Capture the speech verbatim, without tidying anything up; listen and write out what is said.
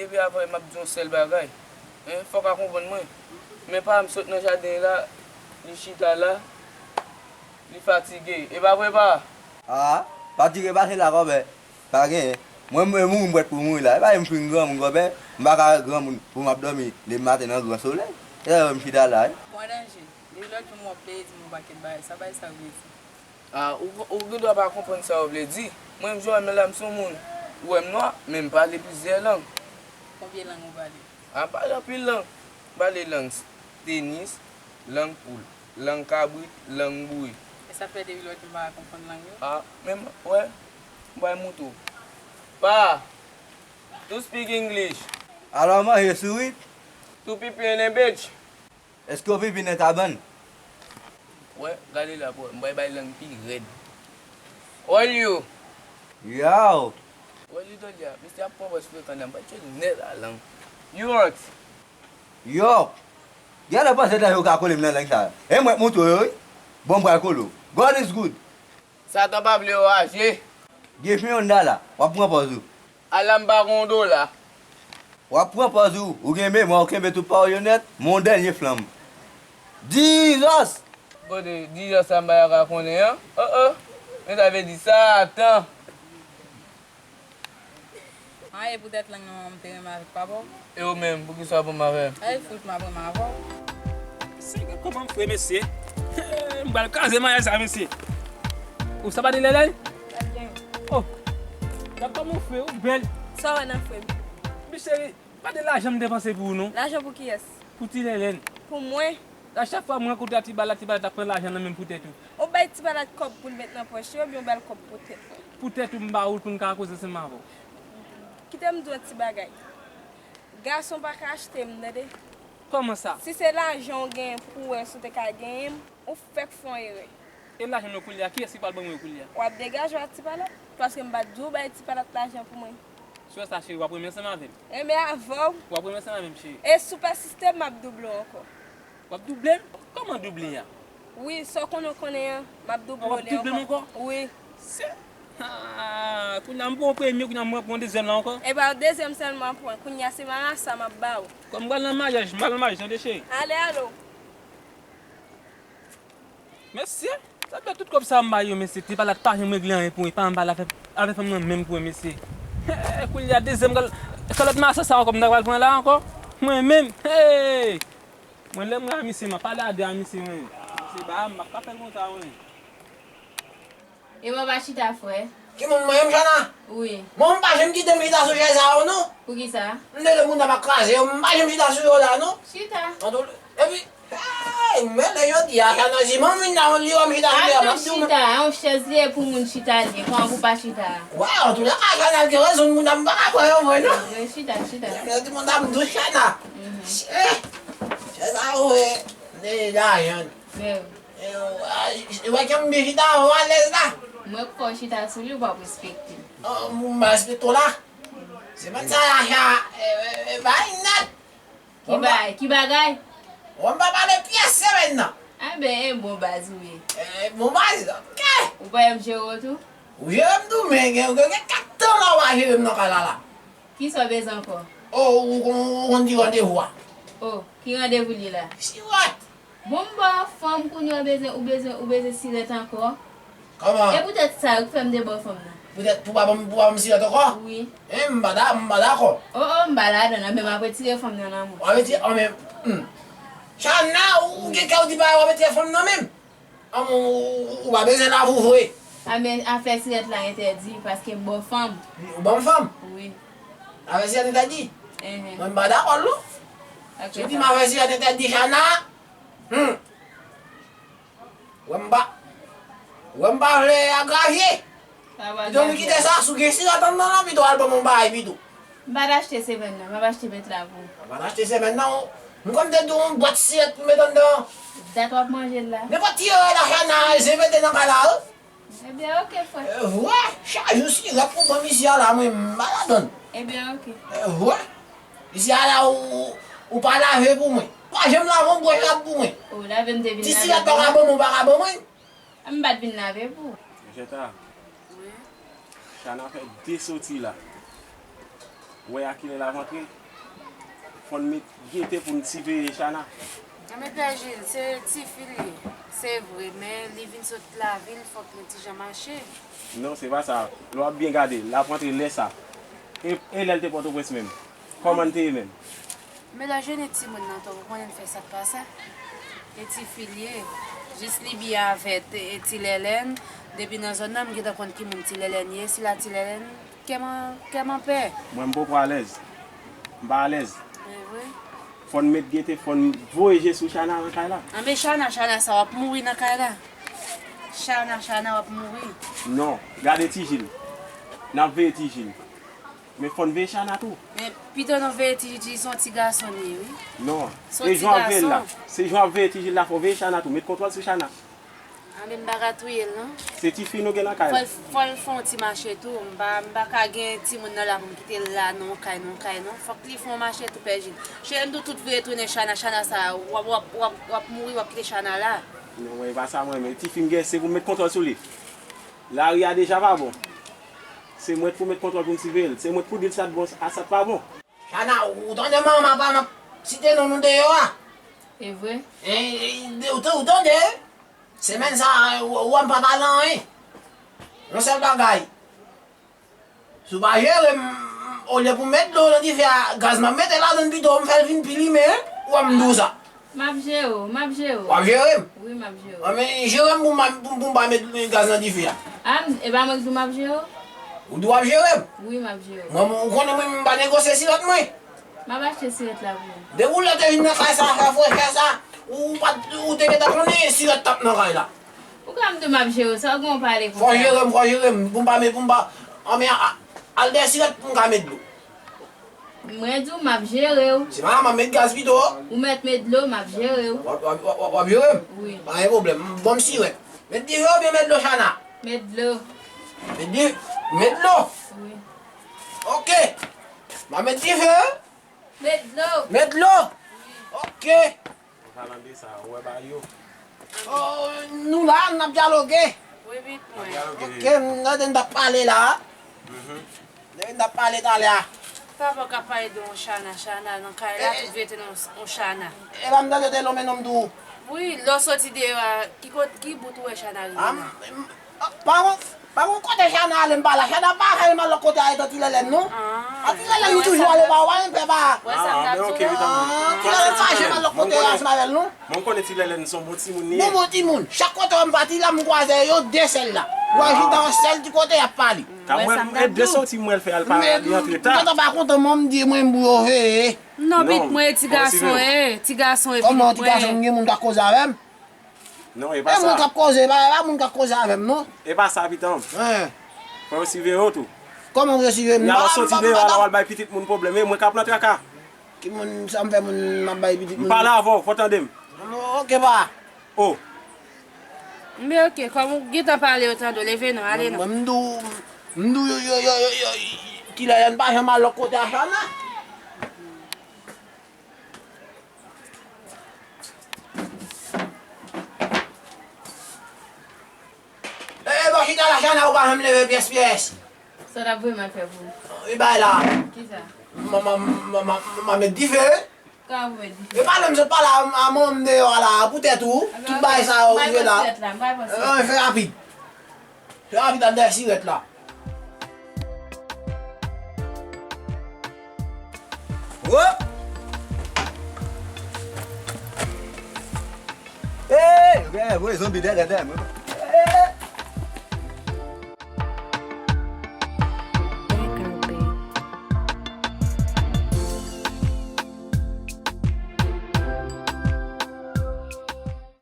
Epi apre, m ap di yon sèl bagay. Hein, fòk a konprann mwen. Men pa m sot nan jaden la, li chita la, li fatige. E pa vre, pa? Ah, fatige pa se la, kòmè. Pa genyen. Mwen, mwen mouri, m prèt pou mouri la. E pa m fin granmoun, kòmè. M pa ka granmoun pou m ap dòmi demen maten nan gran solèy. E sa m chita la, wi. Pran danje. Depi lòt jou, m wè w ap plede di m yon pakèt bagay. Sa bagay sa vle di? Ah, ou, ou gen dwa pa konprann sa yo vle di. Mwen menm jan w wè m la, m se yon moun. Ou wè m nwa, men m pale plizyè lang. Konbyen lang ou pale? Ah, m pale anpil lang. M pale lang s-, tenis, lang poul, lang kabrit, lang boure. E sa fè depi lòt jou m pa ka konprann lang yo? Ah, men m, wè, m pral montre w. Pa, to speak English. Al manje sourit. To pipi in a bitch. Èske w pipi nan kabann? Wè, gade la, bro. M pral bay lang pi rèd. All you. Yow. Wè, Little Dia, misye ap pran pòz frekan nan, m pral tcheke nèt a lang. You hurt. Yow. Genlè panse la yo ka kole m nan lang sa. E mwen k montre yo, wi. Bon, m pral kole w. God is good. Satan pa vle yo raje. Give me yon dollar. W ap pran pòz ou. Ala m pa gen yon dola. W ap pran pòz ou, ou gen memwa, ou kenbe tout pawòl yo nèt, men yon dènye flanm. Jesus! Kote Jesus sa m pa ta ka konnen an? Oh, oh. Men sa vle di Satan. An, e poutèt lang nan m te renmen avèk papa w? E ou menm, poukisa w ap renmen avè m? Ay, fout, m ap renmen avè w. Se gen kòman m fre, mesye. M pral kraze maryaj sa, mesye. Ou sa pa di Lèlèn? Lèlèn. Oh. Gad kòman w fre, ou bèl. Sa w wè nan fre m? Bi cheri, pa de lajan m depanse pou ou, non. Lajan pou kiyès? Pou ti Lèlèn. Pou mwen? A chak fwa mwen rankontre ak Ti Balat, Ti Balat ap pran lajan nan men m pou tèt ou. Ou bay Ti Balat kòb pou l met nan pòch li, oubyen ou ba l kòb pou tèt ou? Pou tèt ou, m ba ou l pou n ka koze ansanm avè w. Kite m di w yon ti bagay. Gason pa ka achte m, tande. Kòman sa? Si se lajan w genyen pou w wè si w te ka genyen m, ou fèk fè yon erè. E lajan m yo koulye a, kiyès ki pral ban mwen yo koulye a? W ap degaje w ak Ti Balat, paske m pa t di w bay Ti Balat lajan pou mwen. Si w wè sa, cheri, w ap renmen ansanm avè m. Renmen avè w. W ap renmen ansanm avè m, cheri. E si w pèsiste, m ap double w ankò. W ap double m? Kòman double a? Wi, sa w konnen w konnen an, m ap double w li ankò. W ap double m ankò? Wi. Se, ah, kounye a m pran yon premye, kounye a m pran yon dezyèm la ankò. E pa yon dezyèm sèlman w pran, kounye a se marasa m ap ba w. Kòm m pral nan maryaj, m pral nan maryaj, tande cheri. Ale, ale w. Mesye, sa fè tout kòb sa a m bay yo, mesye, Ti Balat pa janm regle anyen pou mwen, pa janm pale avè, avè fanm nan menm pou mwen, mesye. Hey, kounye a dezyèm kal-, kalòt marasa sa ankò, m ta pral pran la ankò. Mwen menm, hey! Mwen lè m wè a misye, m ap pale a de a misye, mwen. Misye ba m, m ap pa fè l konsa, mwen. E w ap chita, frè? Ki moun, mwen menm, Chana? Wi. Bon, m pa janm kite m chita sou chèz sa yo, non. Poukisa? M tande moun ap kraze yo, m pa janm chita sou yo la, non. Chita. Antou, epi, hey, men lè jodi a, Chana, si m vin la, yon li wè m chita sou yo, m ap di w, men. Chita, yon chèz li ye pou moun chita li ye, kòman pou pa chita? Wè, antoulèka, Chana gen rezon, moun ap pa ka kwè yo, mwen, non. Wi, chita, chita. Yo di moun ap dous, Chana. Mhm. Chè, chèz sa yo, e, de lajan. Men. E, w, a, e, wè ke m byen chita, w alèz la. Mwen k fè w chita sou li, w p ap respekte m. Oh, m pa respekte w la. Se pa sa, sa, e, e, e, bay nèt. Ki bay, ki bagay? W, m pa pale pyès semèn nan. Enben, e bon baz ou ye. E, bon baz, ok. Ou pa wè m jere w tou? Ou jere m tou, men gen, gen, gen kat tan la w pa jere m nan kay la la. Kisa w bezwen ankò? Oh, ou, ou, ou konn ki randevou a? Oh, ki randevou li la? Siwèt. Bon, m ba w fanm kounye a, ou bezwen, ou bezwen, ou bezwen sirèt ankò? Kòman? E poutèt sa yo k fè m te ba w fanm nan. Poutèt, pou pa ban m, pou pa ban m sirèt ankò? Wi. E, m pa da, m pa dakò. Oh, oh, m pa ladan nan, men m ap retire fanm nan nan men w. W ap retire, oh, men, hmm. Chana, ou, ou gen kè w di pa w ap retire fanm nan menm? An, ou, ou, ou pa bezwen lave w vre. A, men afè sirèt la entèdi, paske m ba w fanm. Ou ban m fanm? Wi. Afè sirèt entèdi? Enhen. Mwen, m pa dakò l, non. Si w di m afè sirèt entèdi, Chana, hmm. Wè m pa, wè m pa vle agravye. Pito nou kite sa, si w gen sirèt anndan nan, pito al ban m yon bagay pito. M pa t achte semèn nan, m ap achte mèt la pou ou. M pa t achte semèn nan, m konn te di w yon bwat sirèt pou met anndan. Dat w ap manje l la. Nenpòt ti erè la Chana, se mete nan kay la, wi. Ebyen, oke, frè. E, vre, chak jou sirèt pou ban m isi a la, mwen, m pa ladann. Ebyen, oke. E, vre. Isi a la, ou, ou, ou pa lave pou mwen. Pa janm lave yon bwè rad pou mwen. Ou lave m te vin lave pou ou. Ti sirèt pa ka ban mwen, ou pa ka ban mwen. M pa t vin lave pou ou. Jeta. Wi. Chana fè de soti la. Ou wè a kilè l ap antre? Fò n met gete pou n siveye Chana. Nan men Pè Jil, se tifi l ye. Se vre, men li vin sot lavil, fòk li ti jan mache. Non, se pa sa. Lè w ap byen gade, l ap rantre lè sa. E, e lè l te Pòtoprens menm? Kòman n te ye menm? Men lè jwenn e timoun nan tou, ou konnen l fè sa k pa sa. E tifi l ye. Jis li byen avè t-, e Ti Lèlèn. Depi nan zòn nan, m gentan konn ki moun Ti Lèlèn ye. Sila Ti Lèlèn, kè m an, kè m an pè. Mwen, m poko alèz. M pa alèz. E vre? Fò n met gete, fò n voye je sou Chana nan kay la. Anben Chana, Chana sa w ap mouri nan kay la. Chana, Chana w ap mouri. Non, gade Ti Jil. N ap veye Ti Jil. Men fò n veye Chana tou. Men pito nou veye Ti Jil, se yon ti gason li ye, wi. Non. Se yon ti gason. E jan w ap veye l la. Se jan w ap veye Ti Jil la, fò w veye Chana tou. Met kontwòl sou Chana. Anben m pa ka touye l, non. Se tifi nou gen nan kay la. Fò l, fò l fè yon ti mache tou. M pa, m pa ka gen timoun nan la pou m kite l la, nan yon kay, nan yon kay, non. Fòk li fè yon mache tou, Pè Jil. Cheri m tou, tout vire tounen Chana, Chana sa, w ap, w ap, w ap, w ap mouri, w ap kite Chana la. Non, mwen, e pa sa mwen, men tifi m gen, se pou m met kontwòl sou li. Lari a deja pa bon. Se mwen k pou met kontwòl pou m siveye l. Se mwen k pou di l sa t bon, a sa t pa bon. Chana, ou tande manman pa m ap site non nou deyò a? E vre? E, e, ou, ou tande? Semèn sa a, ou, ou wè m pa pale anyen. Yon sèl bagay. Si w pa jere m, olye pou m met dlo nan dife a, gaz m ap mete ladan l pito, m fè l vin pi limen, ou wè m di w sa. M ap jere w, m ap jere w. W ap jere m? Wi, m ap jere w. Anben, jere m pou m pa, pou, pou m pa met gaz nan dife a. A, m, e pa mwen ki di w m ap jere w? Ou di w ap jere m? Wi, m ap jere w. Mwen, ou konnen mwen, m pa negosye sirèt mwen. M ap achte sirèt la pou ou. Depi w lè te vin nan kay sa, fè frechè sa, ou pa t, ou te gentan konnen sirèt t ap nan kay la. Ou ka m di w m ap jere w, sa w gen w pale konsa? Fò jere m, fò jere m, pou m pa met, pou m pa, anben, a, al dèyè sirèt pou m ka met dlo. Mwen di w m ap jere w. Se pa la m ap met gaz pito. Ou mèt met dlo, m ap jere w. W ap, w ap, w ap, w ap jere m? Wi. Pa gen pwoblèm. Ban m sirèt. Met dife oubyen met dlo, Chana? Met dlo. Met di-, met dlo? Wi. Oke. M ap met dife. Met dlo. Met dlo. Wi. Oke. An palan de sa, ou wè bagay yo? Oh, nou la, n ap dyaloge. Wi, wi, mwen. N ap dyaloge. Oke, m tande n t ap pale la. Mhm. Depi n t ap pale talè a. Papa k ap pale de yon Chana, Chana nan kay la, eh, tout vye te nan yon Chana. E pa m tande te lonmen non m tou. Wi, lè w soti deyò a, ki kot-, ki bout ou wè Chana rive la? Pa gon, pa gon kote Chana ale m pa la. Chana pa janm al lòt kote a etan Ti Lèlèn non. Ah. A Ti Lèlèn li toujou ale pa wè, pè pa. Wè sa m t ap di w la. Ah, Ti Lèlèn pa janm al lòt kote a ansanm avè l non. Mwen m konnen Ti Lèlèn se yon bon timoun li ye. Bon, bon timoun. Chak kote m pati la, m kwaze yo de sèl la. Wè jita yon sèl ti kote y ap pale. Ka mwen, m ede soti, mwen l fè al pa li antre ta. Men m kontan pa kontan, mwen m di mwen m pou yo veye. Non, pit mwen, ti gason, e, ti gason, e, pit mwen. Kòman ti gason, gen moun k ap koze avè m? Non, e pa sa. E moun k ap koze, e pa, e pa moun k ap koze avè m, non. E pa sa, pitan m. Fò yo siveye w tou. Kòman yo siveye m? Y a soti deyò la, w al bay pitit moun pwoblèm, e mwen k ap nan traka. Ki moun, sa m fè moun m ap bay pitit moun? M pale avè w, fò w tande m. Oke, pa. Oh. Men oke, kòm ou gentan pale, yo tande w, leve non, ale non. Mwen, m di w, m di w yo, yo, yo, yo, yo, Ti Lèlèn pa janm al lòt kote a Chana. E, e, bò chita la, Chana, ou pa janm leve pyès, pyès. Sa w t ap voye m al fè pou ou? E bay la. Kisa? M, m, m, m, m, m a met dife. Kòman pou met dife? E pa lè m sot pale a, a manman m deyò a la, poutèt ou, tout bagay sa yo rive la. Fè rapid. Fè rapid, al dèyè sirèt la. Wo! Ey, yo gen voye zonbi dèyè, dèyè mwen.